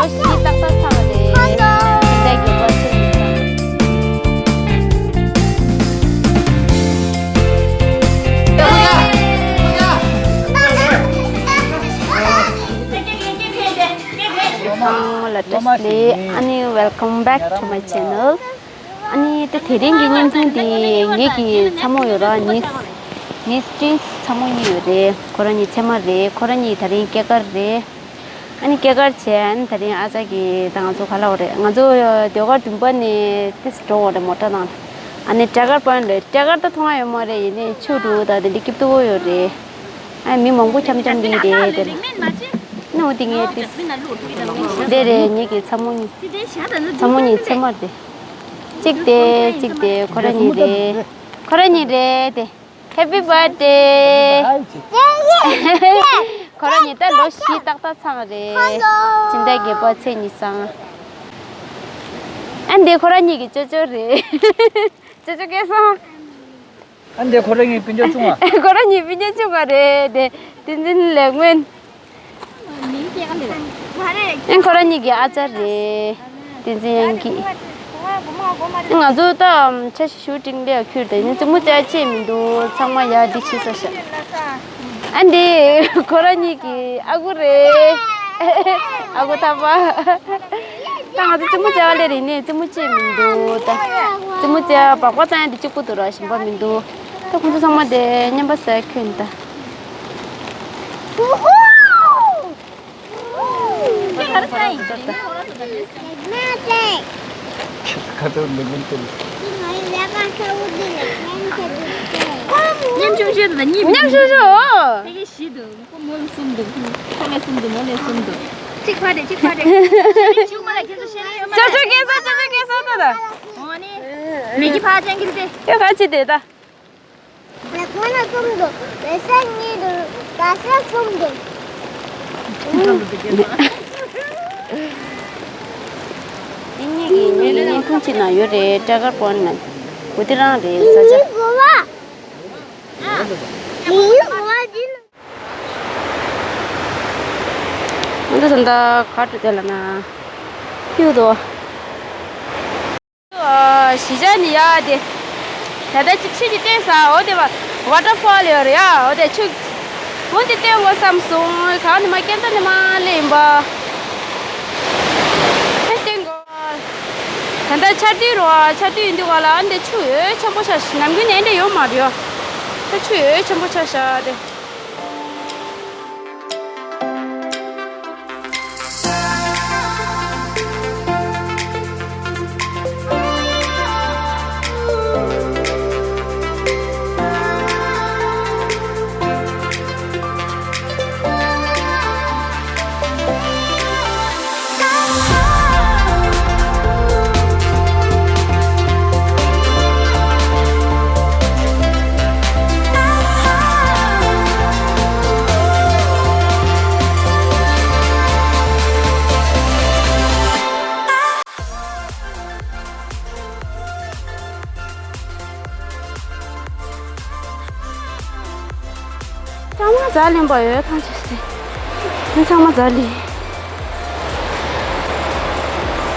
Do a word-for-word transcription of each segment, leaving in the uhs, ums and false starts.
ཏག་ཏག་ཚང་རེད། དེ་འདྲ་གི་པར་ཆས་ཡིན་ཙང་། ཚང་མ་ལ་བཀྲ་ཤིས་བདེ་ལེགས། ཨ་ནི། Welcome back to my channel. ཨ་ནི་ད་དེ་རིང་གི་བརྙན་ཐུང་འདི་ངེད་ཀྱི་ཚ་མོ་ཡོད་ར། ནིས། ནིས་ཏྲིན་ཚ་མོ་གཉིས་ཡོད་རེད། ཁོ་རང་གཉིས་ཚེ་མ་རེད། ཁོ་རང་གཉིས་ད་རིང་སྐྱེས་སྐར་རེད། ཨ་ནི་སྐྱེས་སྐར་བྱས། ཨ་ནི་ད་རིང་ཨ་ཅག་གིས་ད་ང་ཚོ་ག་ལ་འོ་རེད། ང་ཚོ་ཟློས་གར་བདུན་པ་ནས་ཏིས་འགྲོ་འོ་རེད། མོ་ཊ་ནང་། ཨ་ནི་སྦྲ་གར་པོ་ཡིན་རེད། སྦྲ་གར་ད་མཐོང་ཡ་ཡོད་མ་རེད། ཡིན་ནའི་ཆུ་འདུག་ད་དེ་འདྲ་སྐྱིད་པོ་ཡོད་རེད། ཨ་མི་མང་པོ་འཁྱམ་འཁྱམ་འདི་རེད། དེ་ལ་ནི་འོ་དེ་ངས་ཏིས། འདི་རེད། ངེད་ཀྱི་ཚ་མོ་གཉིས། ཚ་མོ་གཉིས་ཚེ་མ་རེད། གཅིག་དེ་གཅིག་དེ་ཁོ་རང་གཉིས་རེད། ཁོ་རང་གཉིས་རེད་དེ། Happy birthday. ཁོ་རང་གཉིས་ད་ལོ་བཞི་ཏག་ཏག་ཚང་རེད། སྦྱིན་བདག་རྒྱལ་པོ་ཚེ་གཉིས་བཟང་། ཨ་འདི་ཁོ་རང་གཉིས་ཀྱི་ཅོ་ཅོ་རེད། ཅོ་ཅོ་སྐལ་བཟང་། ཨ་འདི་ཁོ་རང་གཉིས་སྤུན་ཀྱག་ཆུང་བ། ཁོ་རང་གཉིས་སྤུན་ཀྱག་ཆུང་བ་རེད་དེ། བསྟན་འཛིན་ལེགས་སྨོན། ཨེ་ཁོ་རང་གཉིས་ཀྱི་ཨ་ཅག་རེད། བསྟན་འཛིན་དབྱངས་སྐྱིད། ང་ཚོ་ད་འཆར་གཞི་ཞུ་ཊིང་ལས་ཁུར་དེ་ནི་རྩེད་མོ་རྩེ་ཡ་ཅིག་མི་འདུག་ཚང་མ་ཡར་འདི་ཕྱིན་ས་ཤག་ཨ་འདི་ཁོ་རང་གཉིས་ཀྱི་ཨ་ཁུ་རེད། ཨ་ཁུ་ཐར་པ། ད་ང་ཚོ་རྩེད་མོ་རྩེ་བ་ལས་རིང་ནས་རྩེད་མོ་རྩེ་མི་འདུག་ད་རྩེད་མོ་རྩེ་བ་སྦག་སྦག་བཏང་ཡ་འདི་གཅིག་པུ་འདུག་ར། གཞན་པ་མི་འདུག་ད་ཁོང་ཚོ་ཚང་མ་དེ་མཉམ་པ་ཟ་ཁྱོད་ད། ཁྱོད་ག་རེ་ཟ་ཡིན། ཁ་ཐོར་ལེ་མོན་ཏེ། མཉམ་ཞུགས་ཞུ་དང་གཉིས། མཉམ་ཞུགས་ཞུ། ཕ་གི་བཞི་འདུག་ཁོ་མོ་ལ་གསུམ་འདུག་ཁོ་ལ་གསུམ་འདུག་མོ་ལ་གསུམ་འདུག་གཅིག་ཕ་རེད། གཅིག་ཕ་རེད། ཅོ་ཅོ་སྐལ་བཟང་། ཅོ་ཅོ་སྐལ་བཟང་ད་ད། འོ་ནི། མི་གི་ཕ་ཅན་གི་དེ། ཡོད་ག་ཅི་དེ་ད། ལེགས་མོ་ན་གསུམ་འདུག་མེ་སེར་གཉིས་འདུག་དགའ་སེར་གསུམ་འདུག་དེ་གཉིས་ཀྱི་ངའི་བརྙན་ཐུང་ཅིག་ནང་ཡོད་རེད། སྦྲ་གར་པོ་ན། གོ་དེ་རང་རེད་ས་ཆ། ཡིན་གོ་བ། ཡིན་གོ་བ་འདི་ལ། ཨ་ད་ད་ད་ག་འགྲོ་དེ་ལ་ན། གཡུག་དོ། ཨ། གཞིས་ཆགས་ནི་ཡ་དེ། ད་ལྟ་ཅིག་ཆུ་ཅིག་བལྟས་ས། འོ་དེ་བ། ཝ་ཊར་ཕོལ་ཡོད་རེད་ཡ། འོ་དེ་ཆུ། འོ་དེ་བལྟས་འོ་བསམ་སོང་། གང་ནི་མ་སྐྱེ་འདི་ནི་མ་ལེན་པ། ཨེ་བལྟས་འོ། ད་ལྟ་ཆར་དུས་རོ། ཆར་དུས་ཡིན་དུས་ག་ལ་ཨ་འདི་ཆུ་ཡོད་ཆེན་པོ་ཤ་ཤ། ནམ་རྒྱུན་ནས་འདྲ་ཡོད་མ་རེད་ཡ། ད་ཆུ་ཡོད་ཆེན་པོ་ཤ་ཤ་དེ། ཚང་མ་ཛ་ལེན་པ་ཡོད་ཐང་ཆད་སེ། ཚང་མ་ཛ་ལེ།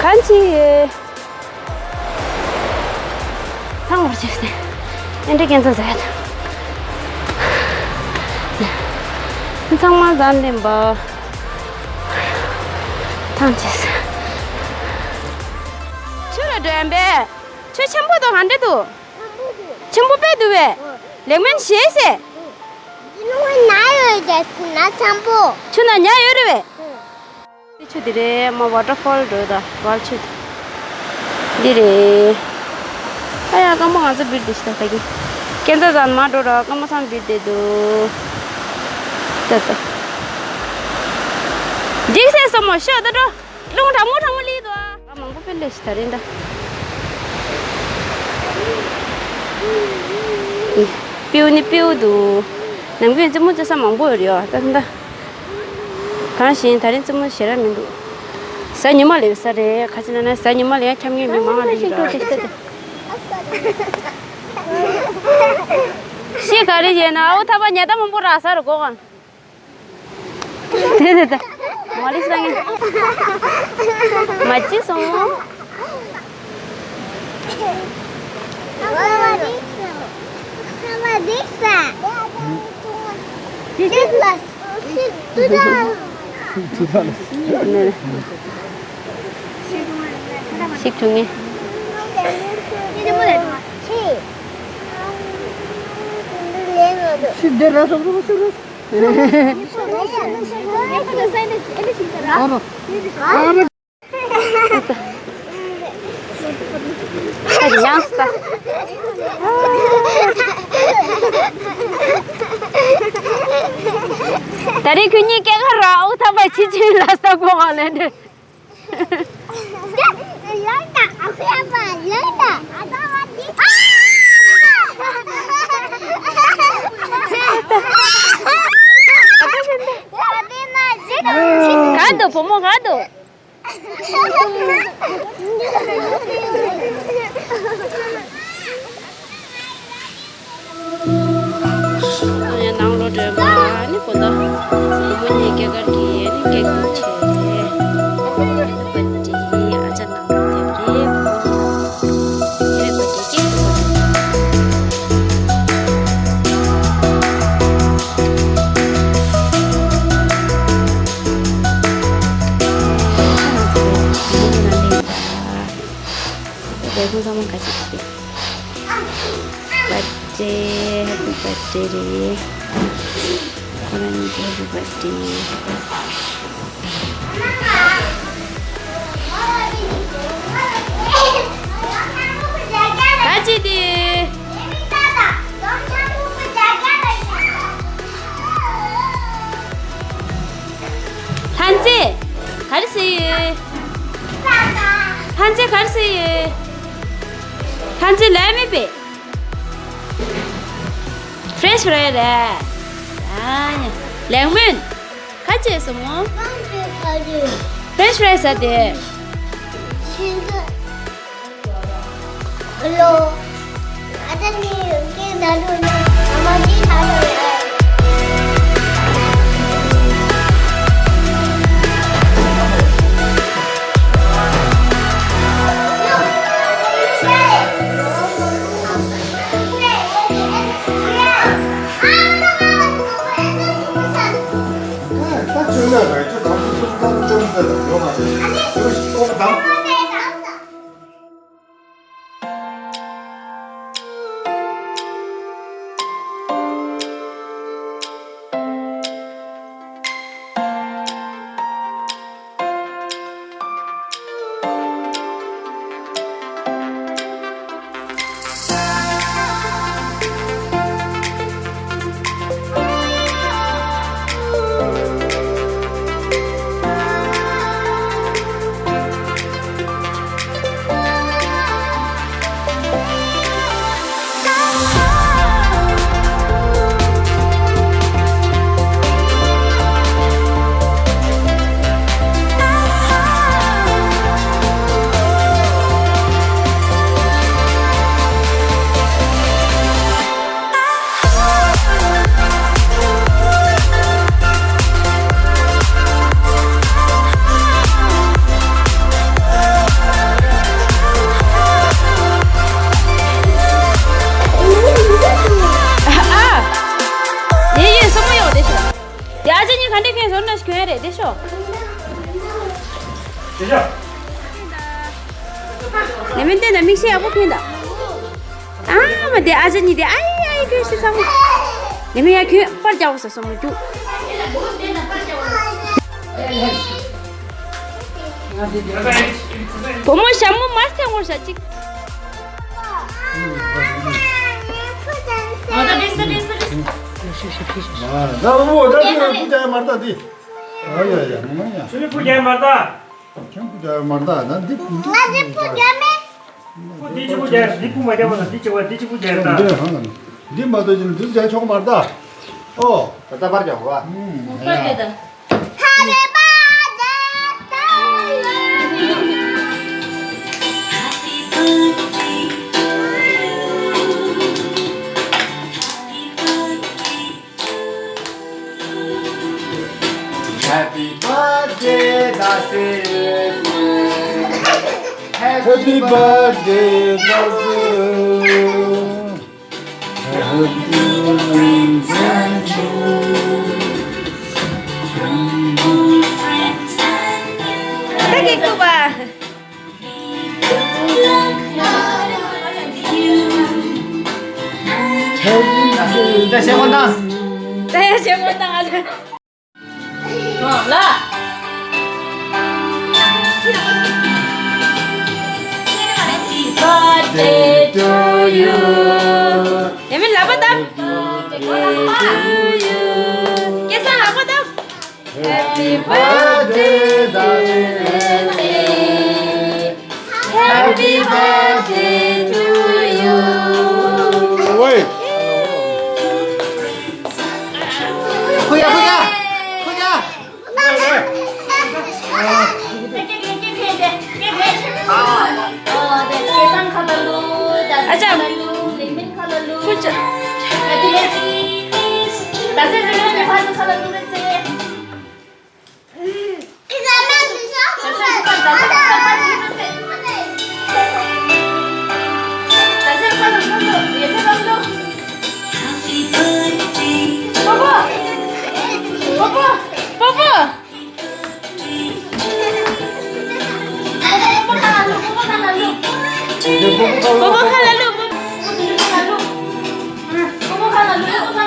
གང་ཅི། ཐང་བར་ཆད་སེ། ཨེ་འདྲ་ཁྱད་མཚར་ཟ་ཡ་ཐང་། ཚང་མ་ཛ་ལེན་པ། ཐང་ཆད་སེ། ཆུ་ལ་འགྲོ་ཡ་པས། ཆུ་ཆེན་པོ་དང་ག་འདྲ་འདུག་ཆེན་པོ་དཔེ་འདུག་པས། ལེགས་མོན་ཞེས་ཟེར། ཆུ་ནང་ཉ་ཡོད་རེད་པས། དེ་ཆུ་དེ་རེད། མ་ཝ་ཊར་ཕོལ་འགྲོ་ད་ཝལ་ཆུ་དེ་རེད། ཨ་ཡ་སྐར་མ་ང་ཚོ་བིར་དེ་ཤི་ད་ད་གི། ཁྱེད་ཚོ་ཚང་མ་འགྲོ་ར། སྐར་མ་ཚང་བིར་དེ་འདུག་ད་ད། འགྲིག་སེ་སོ་མོ་ཤོག་ད་འགྲོ། རླུང་གྲང་མོ་གྲང་མོ་སླེབས་འདུག་ཨ། མང་པོ་དཔེ་སླེབས་ཤག་ད་རིང་ད། སྤྲེའུ་ནི་སྤྲེའུ་འདུག་ནམ་རྒྱུན་རྩེད་མོ་རྩེ་ས་མང་པོ་ཡོད་རེད་ཡ། ད་ད། གང་ཞིག་ད་རིང་རྩེད་མོ་ཞེ་དྲག་མི་འདུག་གཟའ་ཉི་མ་སླེབས་ས་རེད། ག་ཅི་ན་ན་གཟའ་ཉི་མ་ལ་ཡང་འཁྱམ་མཁན་མི་མང་བ་འདུག་ར། ཤི་ག་རེ་བྱས་ན་ཨའུ་ཐ་པ་ཉལ་ཐ་མང་པོ་རག་ས་རུ་གོ་གང་། དེ་དེ་དེ། མ་ལི་སི་ལ་ངས། མ་ཅི་སོང་། ཤིག་འཁྲུངས་ངེས། ཤིག་འདི་ར་སོང་། ཨ་རོ། ཨ་རོ། ཡང་ས། ད་རེས་ཁོ་གཉིས་སྐད་ཁ་ར་ཨོ་ཐ་པ་ཆི་ཆི་ལ་ས་གོ་ག་ལེན་འདྲ། ག་འདུག་བུ་མོ་ག་འདུག་ཡང་ནང་ལོགས་སྒྲོལ་མ་ནི་གོ་ད་བུ་མོ་གཉིས་སྐྱེས་སྐར་གྱི་ནི་ཀེག་ཏུ་ཆེ་རེད། པ་ཏི་ཨ་ཅག་ནང་ལོགས་དེབ་རེད། བུ་མོ་ནི་པ་ཏི་སྐྱེས་པ། བུ་མོ་ནང་ལོགས་ཡིན་པ། བུ་མོ་ཚང་མ་ག་ཅིག་བྱེད། Birthday, happy birthday རེད། ཁོ་རང་གཉིས་ཀྱི་happy birthday། ག་ཅི་དེ། ལྷ་མཛེས། ག་རེ་ཟེར་ཡོད། ལྷ་མཛེས་ག་རེ་ཟེར་ཡོད། ལྷ་མཛེས་ལས་མེད་པས། French fry རེད། ཨ་ནི། ལེགས་སྨོན། ཁ་ཅེས་སོང་ངོ་། French fry ཟ་དེ། Hello. ཨ། དེ་ཡོད་སོ་མོ་ཡོད་དེ་ཤོ། དེ་ཨ་ཅག་གཉིས་ག་འདྲས་ཁེངས་བཟོ་ན་ཞིག་གྱོན་ཡ་རེད་དེ་ཤོ། དེ་ཤོ། ནི་མིན་དེ་ན་མིག་ཤེལ་ཡག་པོ་ཁེངས་ད། ཨ་མ་དེ་ཨ་ཅག་གཉིས་དེ་ཨ་ཡེ་ཨ་ཡེ་ཁྱོད་ཤི་ཚ་བོ། ནི་མིན་ཡ་ཁྱོད་པར་རྒྱག་བོ་ས་སོ་མོ་རྒྱུག་བུ་མོ་ཞྭ་མོ་མ་སྟེང་བོར་བྱ་ཅིག་ད་བུ་མོ་ད་དེ་བུ་ཅག་མར་ད་དེ། ཨ་ཡ་ཡ་མ་ཡ། ཁྱོད་བུ་ཅག་མར་ད་ད་འདི་འདི་བུ་ཅག་མེད། ཁོ་འདི་གཅིག་པུ་རྒྱག་འདི་སྤུ་མ་རྒྱག་པ་དང་འདི་གཅིག་པ་འདི་གཅིག་པུ་རྒྱག་ད། འདི་ཧང་འདི་མ་གཏོགས་ཅི་འདི་རྒྱག་ཆོག་མ་རེད་ད། ཨོ། ད་ལྟ་པར་རྒྱག་གོ། ཧུམ། པར་དེ་ད། Happy birthday, Dasi. Happy birthday, Dazu. Happy birthday. Thank you, Kuba. ད་ཞལ་མོ་བཏང་། ད་ཡ་ཞལ་མོ་བཏང་ཨ་ལ། ལ། Happy birthday to you. ཡ་མི་ལག་པ་བརྡབ། Happy birthday to you. སྐལ་བཟང་ལག་པ་བརྡབ། Happy birthday, darling. Happy birthday to you. ཝེ། ཁུ་ཡ་ཁུ་ཡ་ཁུ་ཡ། ཨ་ཅག་ཁུ་ཅག་པོ་པོ། པོ་པོ། པོ་པོ་ཁ་ལ་ལུ། པོ་པོ་ཁ་ལ་ལུ། པོ་པོ་ཁ་ལ་ལུ། པོ་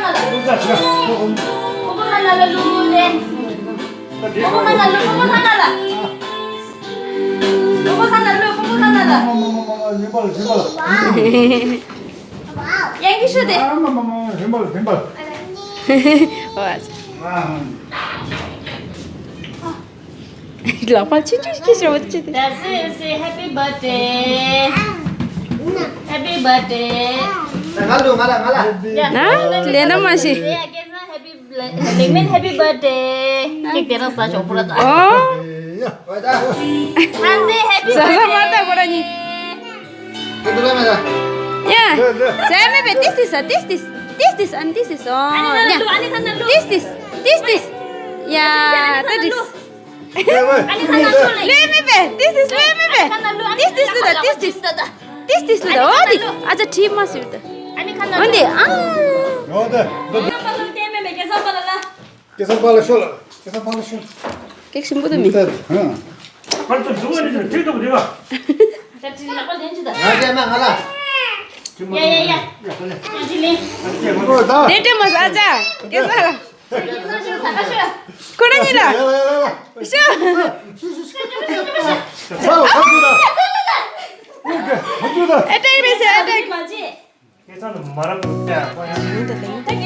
པོ་ཁ་ན་ལུ། པོ་པོ་ཁ་ན་ལ། པོ་པོ་ཁ་ན་ལུ། པོ་པོ་ཁ་ན་ལ། ཡང་གི་ཤོད་དེ། ལག་པ་ཆུང་ཆུང་ཞིག་ཤོད་དེ། That's it, say happy birthday. Happy birthday. ང་ལ་ང་ལ་ང་ལ། ཡ། ན་ལེན་ན་མ་ཤེས། Say again, happy ལེགས་སྨོན། Happy birthday. ཀྱེ་དེ་རང་ས་ཆོག་པོ་ར་ད། ཨོ། ཧན་ཟེ་happy ས་ས་མ་ད་ཁོ་ར་གཉིས། ཡ། ཟེར་མེད་པས། This is a, this, this, this, this, and this is, ཨོ། ཡ། This, this, this, this. ཡ། That is. ལོས་མེད་པས། This is ལོས་མེད་པས། This, this ལོས་ད། This, this. This, this ལོས་ད། ཨོ་དེ། ཨ་ཅག་ཁྲིད་མ་ཟེར་ད། འོན་ཏེ། ཨ། ཡོང་དེ། སྐལ་བཟང་པ་ལ་ཤོག་ལ། སྐལ་བཟང་པ་ལ་ཤོག། ཀེག་ཞིམ་པོ་དུ་མི། ཧ། ཁར་ཚོ་འཛུགས་ནི་ཁྲིད་ཐུབ་རེད་བ། ད་ཁྲིད་ལག་པ་ལེན་ཅི་ད། ང་ཚེ་མ་ང་ལ། ཡ་ཡ་ཡ། ཡ་ཁྲིད་ལེན། ཨོ་ད། དེ་དྲན་མ་ཟ་ཅག་སྐལ་བཟང་ལ། ཁོ་རང་གཉིས་ལ། ཡ་ཡ་ཡ་ཡ། ཤོག། ས་ལ་ཁ་ཚུད་ད། ཁ་ཚུད་ད། ཨེ་ཏེག་རེད་ཟེར། ཨེ་ཏེག། སྐལ་བཟང་ལ་མ་རབས་ཀྱི་ལྟ་ཡ།